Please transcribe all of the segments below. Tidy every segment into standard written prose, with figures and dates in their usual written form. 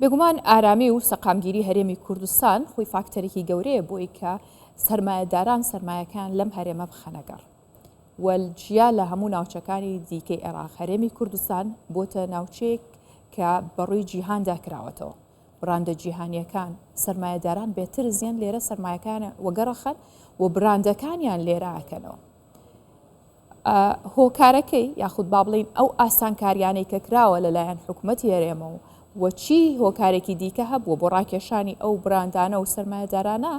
بێگومان ئارامی و سەقامگیری هەرێمی کوردستان خۆی فاکتەرێکی گەورەیە بۆی کە سەرمایەداران سەرمایەکان لەم هەرێمە بخەنە گەڕ و جیا لە هەموو ناوچەکانی دیکەی عێراق هەرێمی کوردستان بۆتە ناوچەیەک کە بەڕووی جیهاندا کراوەتەوە براندە جیهانیەکان سەرمایەداران بێترزیان لێرە سەرمایەکان وەگەڕەخەن و براندەکانیان لێرە ئەکەنەوە. هۆکارەکەی یاخود با بڵێین ئەو ئاسانکاریانەی کە کراوە لەلایەن حکومەتی هەرێمەوە و چی هۆکارێکی دیکە هەبووە بۆ ڕاکێشانی ئەو براندانە و سەرمایەدارانە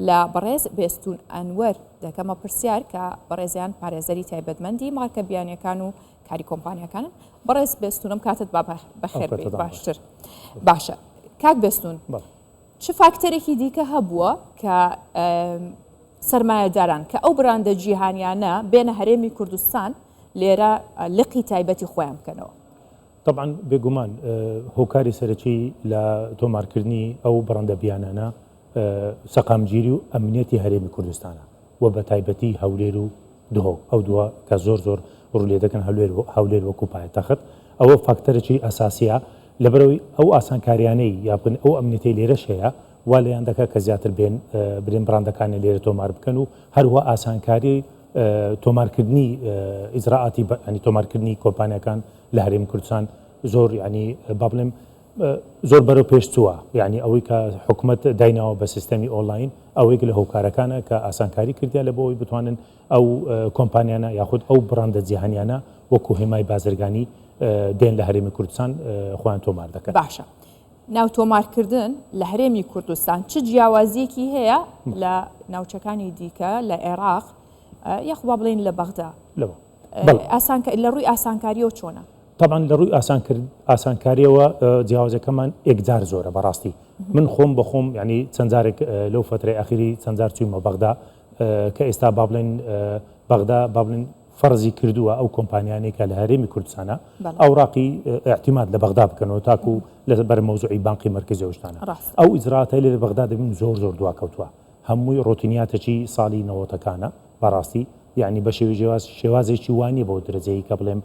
لە بەڕێز بێستون ئەنوەر دەکەمە پرسیار کە بەڕێزیان پارێزەری تایبەتمەندی مارکە بیانیەکان و کاری کۆمپانیەکانن بەڕێز بێستونم کاتت با بەخێر باشتر باشە کاک بێستون چ فاکتەرێکی دیکە هەبووە کە سەرمایەداران کە ئەو براندە جیهانیانە بێنە هەرێمی کوردستان لێرە لقی تایبەتی خۆیان بکەنەوە؟ تەبعەن بێگومان هۆکاری سەرەکی لە تۆمارکردنی ئەو بڕەندە بیانانە سەقامگیری و ئەمنیەتی هەرێمی کوردستانە و بە تایبەتی هەولێر و دهۆک ئەو دووە کە زۆر زۆر ڕوو لێ دەکەن هەولێر هەولێر وەکو پایتەخت ئەوە فاکتەرێکی ئەساسیە لەبەرئەوەی ئەو ئاسانکاریانەی یاخود ئەو ئەمنیەتەی لێرەش هەیە وا لێیان دەکات کە زیاتر بێن برێن بڕاندەکانیان لێرە تۆمار بکەن و هەروە ئاسانکاری تۆمارکردنی ئیجرائاتی ینی تۆمارکردنی کۆمپانیاکان لە هەرێم کوردستان زۆر ینی با بڵێم زۆر بەرەو پێش چووە یعنی ئەوەی کە حکومەت دایناوە بە سیستەمی ئۆنلاین ئەوەیەک لە هۆکارەکانە کە ئاسانکاری کردیا لە بۆ ئەوەی بتوانن ئەو کۆمپانیانە یاخود ئەو بڕاندە جیهانیانە وەکو هێمای بازرگانی دێن لە هەرێمی کوردستان خۆیان تۆمار دەکەن. باشە ناو تۆمارکردن لە هەرێمی کوردستان چ جیاوازیەکی هەیە لە ناوچەکانی دیکە لە عێراق یاخوا با بڵێین لە بەغدا؟ لە ڕووی ئاسانکاریەوە چۆنە؟ تەبعەن لە ڕووی ئاسانکاریەوە جیاوازەکەمان ئێکجار زۆرە بەڕاستی من خۆم بە خۆم یعنی چەند جارێک لەو فترەی ئەخیری چەند جار چوومە بەغدا کە ئێستا با بڵێن بەغدا با بڵێن فەرزی کردووە ئەو کۆمپانیانەی کە لە هەرێمی کوردستانە ئەوراقی ئیعتیماد لە بەغدا بکەنەوە تاکو لە بەر مەوزوعی بانقی مەرکەزی ئەو شتانە ئەو ئیجرائاتەی لە بەغدا دەبین زۆر زۆر دواکەوتووە هەمووی ڕۆتینیاتەکی ساڵی نەوەتەکانە بەڕاستی یعنی بە شێوەی جیاواز شێوازێکی وا نییە بەو درەجەیە کە بڵێم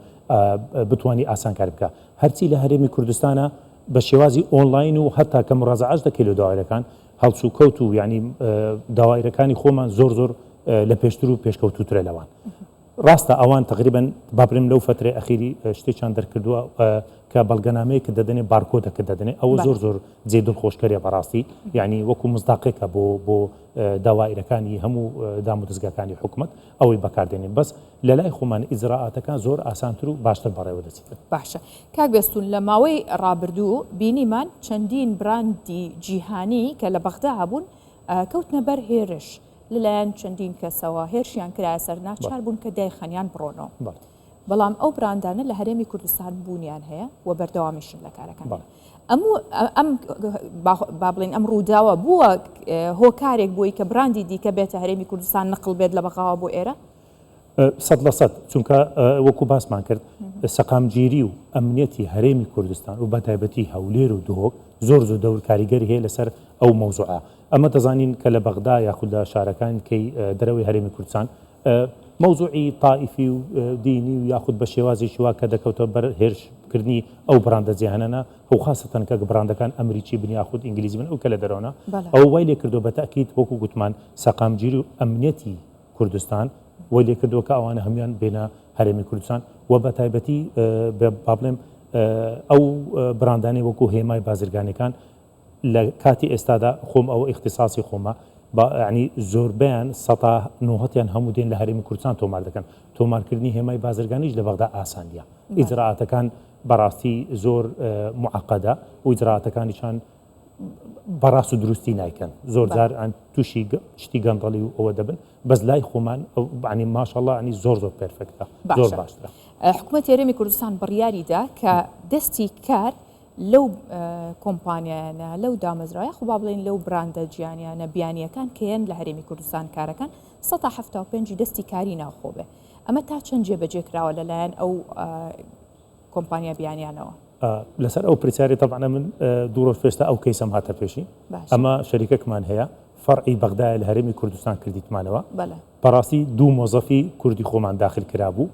بتوانی ئاسانکاری بکە هەرچی لە هەرێمی کوردستانە بە شێوازی ئۆنلاین و هەتا کە مڕازعەش دەکەی لە داوایرەکان هەڵسوکەوت و یعنی داوایرەکانی خۆمان زۆر زۆر لە پێشتر و پێشکەوتووترە لەوان. ڕاستە ئەوان تەقریبەن با بڵێم لەو فەترەی ئەخیری شتێکیان دەرکردووە کە بەڵگەنامەیەکت دەدەنێ بارکۆدەکت دەدەنێ ئەوە زۆر زۆر جێ دڵخۆشکەرە بەڕاستی یعنی وەکو مزداقێکە بۆ بۆ داوایرەکانی هەموو دام و دەزگاکانی حکومەت ئەوەی بەکاردێنێ بەس لە لای خۆمان ئیجرائاتەکان زۆر ئاسانتر و باشتر بەڕێوە دەچێت. باشە کاک بێستون لە ماوەی ڕابردوو بینیمان چەندین براندی جیهانی کە لە بەغدا هەبوون کەوتنە بەر هێرش لەلایەن چەندین کەسەوە هێرشیان کرایە سەر، ناچار بوون کە دایخەن یان بڕۆنەوە. بەڵام ئەو براندانە لە هەرێمی کوردستان بوونیان هەیە و بەردەوامیشن لە کارەکانیان. ئەم با بڵێین ئەم ڕووداوە بووە هۆکارێک بۆی کە براندی دیکە بێتە هەرێمی کوردستان نقڵ بێت لە بەغاوە بۆ ئێرە؟ 100%، چونکە وەکو باسمان کرد سەقامگیری و ئەمنیەتی هەرێمی کوردستان و بەتایبەتی هەولێر و دهۆک زۆر زۆر دەور کاریگەری هەیە لەسەر ئەو مەوزوعە. ئەمە دەزانین کە لە بەغدا یاخود لە شارەکانی کەی دەرەوەی هەرێمی کوردستان مەوزوعی تائیفی و دینی و یاخود بە شێوازێکی وا کە دەکەوتە بەر هێرشکردنی ئەو بڕاندە جیهانانە و خاسەتەن کە بڕاندەکان ئەمریکی بن یاخود ئینگلیزی بن ئەو کە لە دەرەوەنە ئەوە وای لێکردووە بە تەئکید وەکو گوتمان سەقامگیری و ئەمنیەتی کوردستان وای لێکردووە کە ئەوانە هەموویان بێنە هەرێمی کوردستان و بە تایبەتی با بڵێم ئەو براندانەی وەکو هێمای بازرگانیەکان لە کاتی ئێستادا خۆم ئەوە ئیختیساسی خۆمە با یعنی زۆربەیان سەتا نۆهەتیان هەموو دێن لە هەرێمی کوردستان تۆمار دەکەن تۆمارکردنی هێمای بازرگانیش لە بەغدا ئاسان نییە ئیجرائاتەکان بەڕاستی زۆر معقدە و ئیجرائاتەکانیشان بەڕاست و دروستی نایکەن زۆر جار تووشی شتی گەندەڵی و ئەوە دەبن بەس لای خۆمان عنی ماشەڵڵا عنی زۆر زۆر perfect ە زۆر باشترە. حکومەتی هەرێمی کوردستان بڕیاری دا کە دەستی کار لەو کۆمپانیایانە، لەو دامەزراوە یاخود با بڵێین لەو براندە جیانیانە بیانییەکان کە یەن لە هەرێمی کوردستان کارەکەن 75% ی دەستی کاری ناوخۆ بێ ئەمە تا چەند جێبەجێ کراوە لەلایەن ئەو کۆمپانیا بیانیانەوە؟ لەسەر ئەو پرسیارەی تەبعەن من دوو ڕۆژ پێشتا ئەو کەیسەم هاتە پێشی ئەمە شەریکەکمان هەیە فەرعی بەغدایە لە هەرێمی کوردستان کردیتمانەوە بەڕاستی دوو مۆزەفی کوردی خۆمان داخل کرابوو.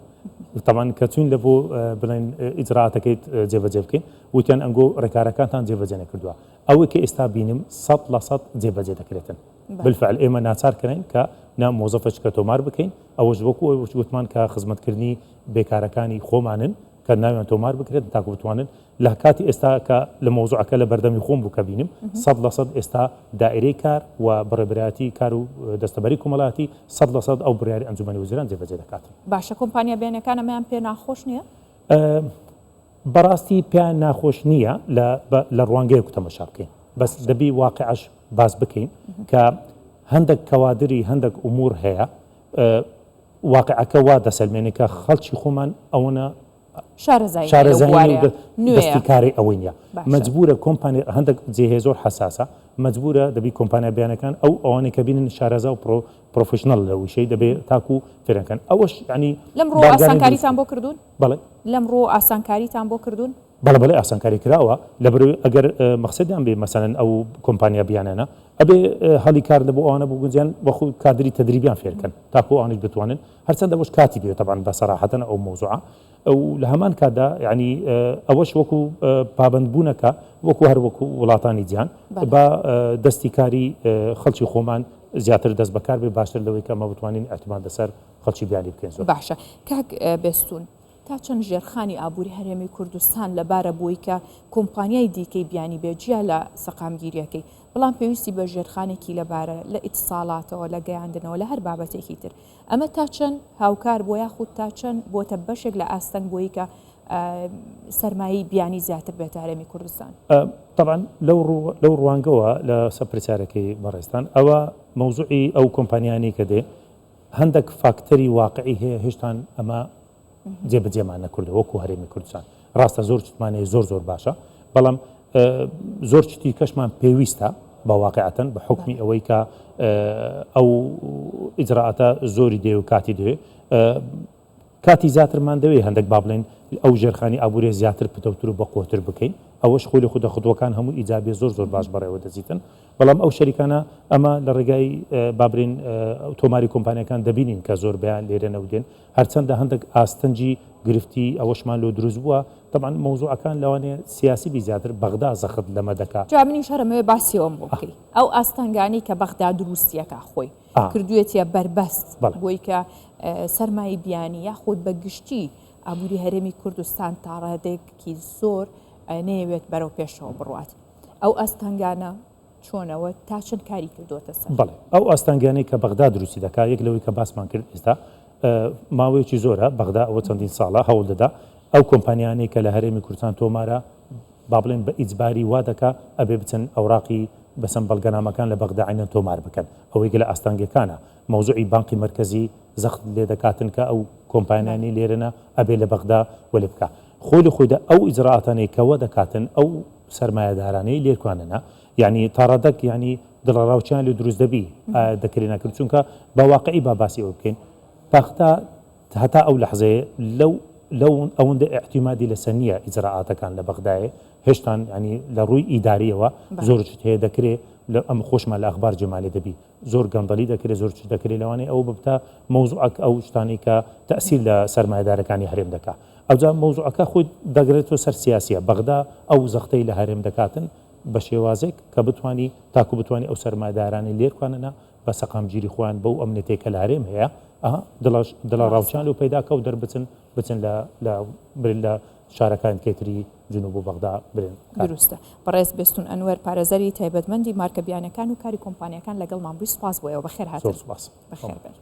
تەبعەن کە چوین لە بۆ بڵێن ئیجرائاتەکەیت جێبەجێ بکەین وتیان ئەنگۆ ڕێکارەکانتان جێبەجێ نەکردووە ئەوەی کە ئێستا بینم 100% جێبەجێ دەکرێتن بالفعل ئێمە ناچار کراین کە نا مۆزەفەچکە تۆمار بکەین ئەوەش وەکو ئەوەی وتمان کە خزمەتکردنی بێکارەکانی خۆمانن کە ناویان تۆمار بکرێت تاکو بتوانن لە کاتی ئێستا کە لە مەوزوعەکە لە بەردەمی خۆم بوو کە بینیم 100% ئێستا دائرەی کار و بەڕێبەرایەتی کار و دەستەبەری کۆمەڵایەتی 100% ئەو بڕیاری ئەنجومەنی وەزیران جێبەجێ دەکات. باشە کۆمپانیا بیانیەکان ئەمەیان پێ ناخۆش نییە؟ بەڕاستی پێیان ناخۆش نییە لە لە ڕوانگەیەک تەمەشا بکەین بەس دەبی واقعش باس بکەین کە هەندێک کەوادری هەندێک ئومور هەیە واقعەکە وا دەسەلمێنێ کە خەڵکی خۆمان ئەوەنە شارەزایی و دەستی کاری ئەوەی نیە مەجبورە کۆمپانیا هەندێک جێ زۆر حەساسە مەجبورە دەبی کۆمپانیا بیانەکان ئەو ئەوانەی کە بینن شارەزا و پرۆ professional لە وشەی دەبێ تاکو فێرەکەن ئەوەش ینی لەم ڕۆ ئاسانکاریتان بۆ کردوون بەڵێ لەم ڕۆ ئاسانکاریتان بۆ کردوون بەڵێ بەڵێ ئاسانکاری کراوە لەبەرئەوەی ئەگەر مەخسەدیان بێ مەسەلەن ئەو کۆمپانیا بیانانە ئەبێ هەلی کار لە بۆ ئەوانە بگونجێن وەخو کادری تەدریبیان فێرکەن تاکو ئەوانیش بتوانن هەرچەندە ئەوەش کاتی دەوێت تەبعەن بە سەراحەتەن ئەو مەوزوعە ئەو لە هەمان کاتدا یعنی ئەوەش وەکو پابەندبوونەکە وەکو هەر وەکو وڵاتانی جیهان بە دەستی کاری خەڵکی خۆمان زیاتر دەست بەکار بێ باشتر لەوەی کە ئەمە بتوانین اعتماد لەسەر خەڵکی بیانی بکەین زۆر باشە کاک بێستون تا چەند ژێرخانی ئابووری هەرێمی کوردستان لەبارە بۆی کە کۆمپانیای دیکەی بیانی بێت جیا لە سەقامگیرییەکەی، بەڵام پێویستی بە ژێرخانێکی لەبارە لە ئیتساڵاتەوە، لە گەیاندنەوە، لە هەر بابەتێکی تر. ئەمە تا چەند هاوکار بووە یاخود تا چەند بۆتە بەشێک لە ئاستەنگ بۆی کە سەرمایەی بیانی زیاتر بێتە هەرێمی کوردستان؟ تەبعەن لەو ڕوانگەوە لە سەر پرسیارەکەی بەڕێزتان ئەوە مەوزوعی ئەو کۆمپانیانەی کە دێ هەندێک فاکتەری واقعی هەیە هێشتان ئەمە جێبەجێمان نەکردووە وەکو هەرێمی کوردستان ڕاستە زۆر شتمان هەیە زۆر زۆر باشە بەڵام زۆر شتی کەشمان پێویستە بە واقعەتەن بە حکمی ئەوەی کە ئەو ئیجرائاتە زۆری دێ و کاتی دەوێ کاتی زیاترمان دەوێ هەندێک با بڵێن ئەو ژێرخانی ئابووریە زیاتر پتەوتر و بەقوەتر بکەین ئەوەش خۆی لە خودە خدوەکان هەموو ئیجابیە زۆر زۆر باش بەڕێوە دەچیتن بەڵام ئەو شەریکانە ئەمە لە ڕێگای با برێن تۆماری کۆمپانیەکان دەبینین کە زۆربەیان لێرە نەودێن هەرچەندە هەندێک ئاستەنگی گرفتی ئەوەشمان لۆ دروست بووە تەبعەن مەوزوعەکان لەوانەیە سیاسی بی زیاتر بەغدا زەخت لەمە دەکا. جا منیش هەر ئەمەوێ باسی ئەوەم بۆ بکەی ئەو ئاستەنگانەی کە بەغدا دروستی ئەکا خۆی کردوویەتیە بەربەست بۆی کە سەرمایەی بیانی یاخود بە گشتی ئابووری هەرێمی کوردستان تاڕادەیەکی زۆر نەیەوێت بەرەو پێشەوە بڕوات. ئەو ئاستەنگانە چۆنەوە تا چەند کاری کردووەتە سەر؟ بەڵێ ئەو ئاستەنگانەی کە بەغدا دروستی دەکات یەک لەوەی کە باسمان کرد ئێستا ماوەیەکی زۆرە بەغدا ئەوە چەندین ساڵە هەوڵ دەدا ئەو کۆمپانیانەی کە لە هەرێمی کوردستان تۆمارە با بڵێن بە ئیجباری وا دەکا ئەبێ بچن ئەوراقی بەسەن بەڵگەنامەکان لە بەغدا عەینەن تۆمار بکەن ئەوەی کە لە ئاستەنگەکانە مەوزوعی بانقی مەرکەزی زەخت لێ دەکاتن کە ئەو کۆمپانیانەی لێرەنە ئەبێ لە بەغدا وەلێ بکا خۆی لە خۆیدا ئەو ئیجرائاتانەی کە وە دەکاتن ئەو سەرمایەدارانەی لێرکوانەنە یانی تاڕادەک یانی دڵەڕاوکیان لێ دروست دەبی ئایا دەکرێ ناکرێ چونکە بە واقعی با باسی ئەوە بکەین بەغدا هەتا ئەو لەحزەیە لەو لەو ئەوەندە ئیعتیمادی لەسەر نییە ئیجرائاتەکان لە بەغدایێ هێشتان یانی لە ڕووی ئیداریەوە زۆر شت هەیە دەکرێ لە ئەم خۆشمان لە ئەخبار جێمان لێ دەبی زۆر گەندەڵی دەکرێ زۆر شت دەکرێ لەوانەیە ئەوە ببتە مەوزوعەک ئەو شتانەی کە تەئسیر لە سەرمایەدارەکانی هەرێم دەکا ئەوجا مەوزوعەکە خۆی دەگرێتەوە سەر سیاسیە بەغدا ئەو زەختەی لە هەرێم دەکاتن بە شێوازێک کە بتوانی تاکو بتوانی ئەو سەرمایەدارانەی لێرکوانەنە بە سەقامگیری خۆیان بەو ئەمنیەتەی کە لە هەرێم هەیە ئە دڵەش دڵەڕاوکیان لۆ پەیدا کە و دەربچن بچن لە لە برن لە شارەکانی کەی تری جنوب و بەغدا برن کار. دروستە. بەڕێز بێستون ئەنوەر پارێزەری تایبەتمەندی مارکە بیانەکان و کاری کۆمپانیاکان لەگەڵمان بووی سوپاس بۆ ئێوە بەخێر زۆر هاتن. سوپاس. بەخێر بێن.